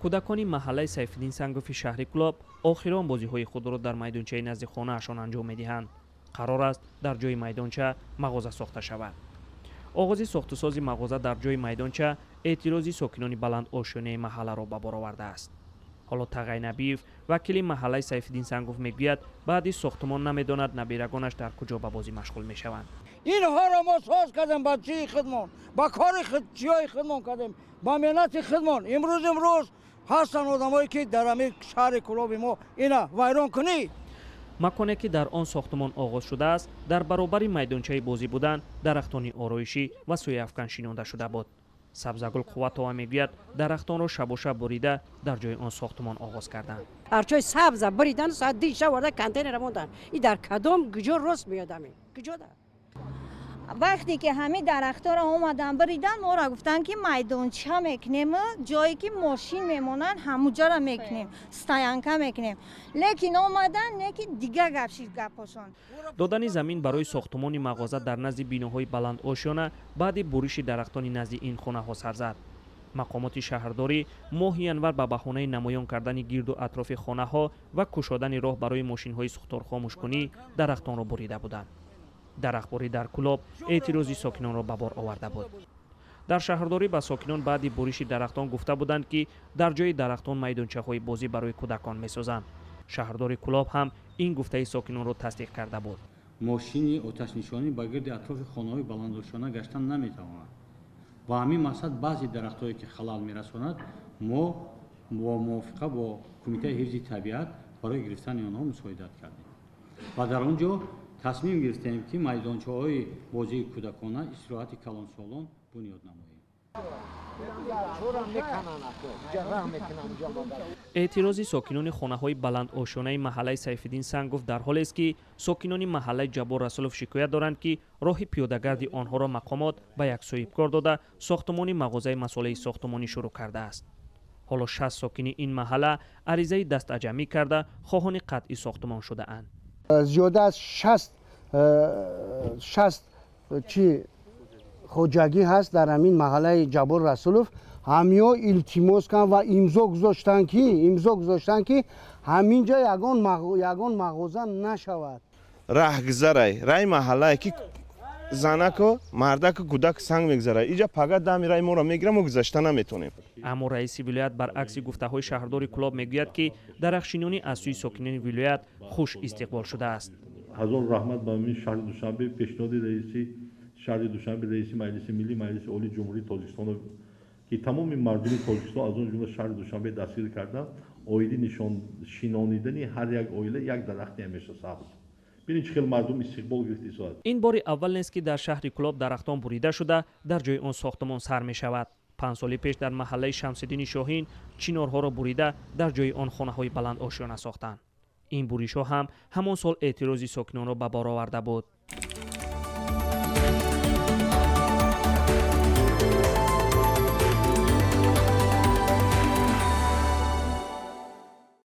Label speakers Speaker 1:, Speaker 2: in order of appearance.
Speaker 1: Кӯдакони маҳаллаи Сайфиддин Сангови шаҳри Кӯлоб охирон бозиҳои худро дар майдончаи назди хонаашон анҷом медиҳанд. Қарор аст, дар ҷои майдонча мағоза сохта шавад. Оғози сохтусози мағоза дар ҷои майдонча эътирози сокинони баландошёнаи маҳалларо ба бор овардааст. Ҳоло Тағай Набиев, вакили маҳаллаи Сайфиддин Сангов, мегӯяд, баъди сохтумон намедонад, набирагонаш дар куҷо ба бозӣ машғул мешаванд.
Speaker 2: Инҳоро мо соз кардем ба чии худмон, ба кори чиёи худмон кардем, ба меҳнати худмон. Имрӯз ҳастанд одамое, ки дар ҳамин шаҳри Кӯлоби мо ина вайрон кунӣ.
Speaker 1: Маконе, ки дар он сохтумон оғоз шудааст, дар баробари майдончаи бозӣ будан, дарахтони ороишӣ ва сояафкан шинонда шуда буд. Сабзагул Қувватова мегӯяд, дарахтонро шабошаб бурида, дар ҷои он сохтумон оғоз карданд.
Speaker 3: Арчои сабза буридан, соат 2 шаб оварда, контейнера монданд. И дар кадом куҷо рост меояд, ҳамин куҷода?
Speaker 4: Вақте ки ҳамин дарахтҳоро омадан биридан, моро гуфтанд, ки майдонча мекунем, ҷое ки мошин мемонанд, ҳамуҷоро мекунем, стоянка мекунем. Лекин омадан не, ки дига гап шид гапошон.
Speaker 1: Додани замин барои сохтумони мағоза дар назди биноҳои баландошёна баъди буриши дарахтони назди ин хонаҳо сар зад. Мақомоти шаҳрдорӣ моҳи январ ба баҳонаи намоён кардани гирду атрофи хонаҳо ва кушодани роҳ барои мошинҳои сӯхторхомӯшкунӣ дарахтонро бурида буданд. Дарахтбурӣ дар Кӯлоб эътирози сокинонро ба бор оварда буд. Дар шаҳрдорӣ ба сокинон баъди буриши дарахтон гуфта буданд, ки дар ҷои дарахтон майдончаҳои бозӣ барои кӯдакон месозанд. Шаҳрдори Кӯлоб ҳам ин гуфтаи сокинонро тасдиқ карда буд.
Speaker 5: Мошини оташнишонӣ ба гирди атрофи хонаҳои баландошёна гаштан наметавонад. Ба ҳамин мақсад баъзе дарахтҳое, ки халал мерасонад, мо бо мувофиқа бо Кумитаи ҳифзи табиат барои гирифтани онҳо мусоидат кардем ва дар он ҷо тасмим гирифтем, ки майдончаҳои бозии кӯдакона, истироҳати калонсолон бунёд намоем.
Speaker 1: Эътирози сокинони хонаҳои баландошёнаи маҳаллаи Сайфиддин Сангов дар ҳолест, ки сокинони маҳаллаи Ҷаббор Расулов шикоят доранд, ки роҳи пиёдагарди онҳоро мақомот ба як соҳибкор дода, сохтумони мағозаи масолеҳи сохтумонӣ шурӯъ кардааст. Ҳоло 60 сокини ин маҳалла аризаи дастаҷамъӣ карда, хоҳони қатъи сохтумон шудаанд.
Speaker 6: Зиёда аз 60 чи хоҷагӣ ҳаст дар ҳамин маҳаллаи Ҷаббор Расулов. Ҳамиҳо илтимос карданд ва имзо гузоштанд, ки ҳамин ҷа ягон мағоза нашавад.
Speaker 7: Раҳгузарай, раи маҳаллае, ки занаку, мардаку, кӯдак санг мегузарад. Иҷа пага дами раи моро мегирам, мо гузашта наметонем.
Speaker 1: Аммо раиси вилоят баръакси гуфтаҳои шаҳрдори Кӯлоб мегӯяд, ки дарахтшинонӣ аз сӯи сокинони вилоят хуш истиқбол шудааст.
Speaker 8: Ҳазор раҳмат ба ҳамин шаҳри Душанбе, пешниҳоди раиси шаҳри Душанбе, раиси Маҷлиси Миллӣ, Маҷлиси Олии Ҷумҳурии Тоҷикистонро, ки тамоми мардуми Тоҷикистон, аз он ҷумла шаҳри Душанбе, дастгирӣ карданд оиди шинонидани ҳар як оила як дарахти ҳамеша сабз. Бинед, чӣ хел мардум истиқбол гирифта истодааст.
Speaker 1: Ин бори аввал нест, ки дар шаҳри Кӯлоб дарахтон бурида шуда, дар ҷои он сохтумон сар мешавад. 5 соли пеш дар маҳаллаи Шамсиддини Шоҳин чинорҳоро бурида, дар ҷои он хонаҳои баландошёна сохтанд. Ин буришҳо ҳам ҳамон сол эътирози сокинонро ба бор оварда буд.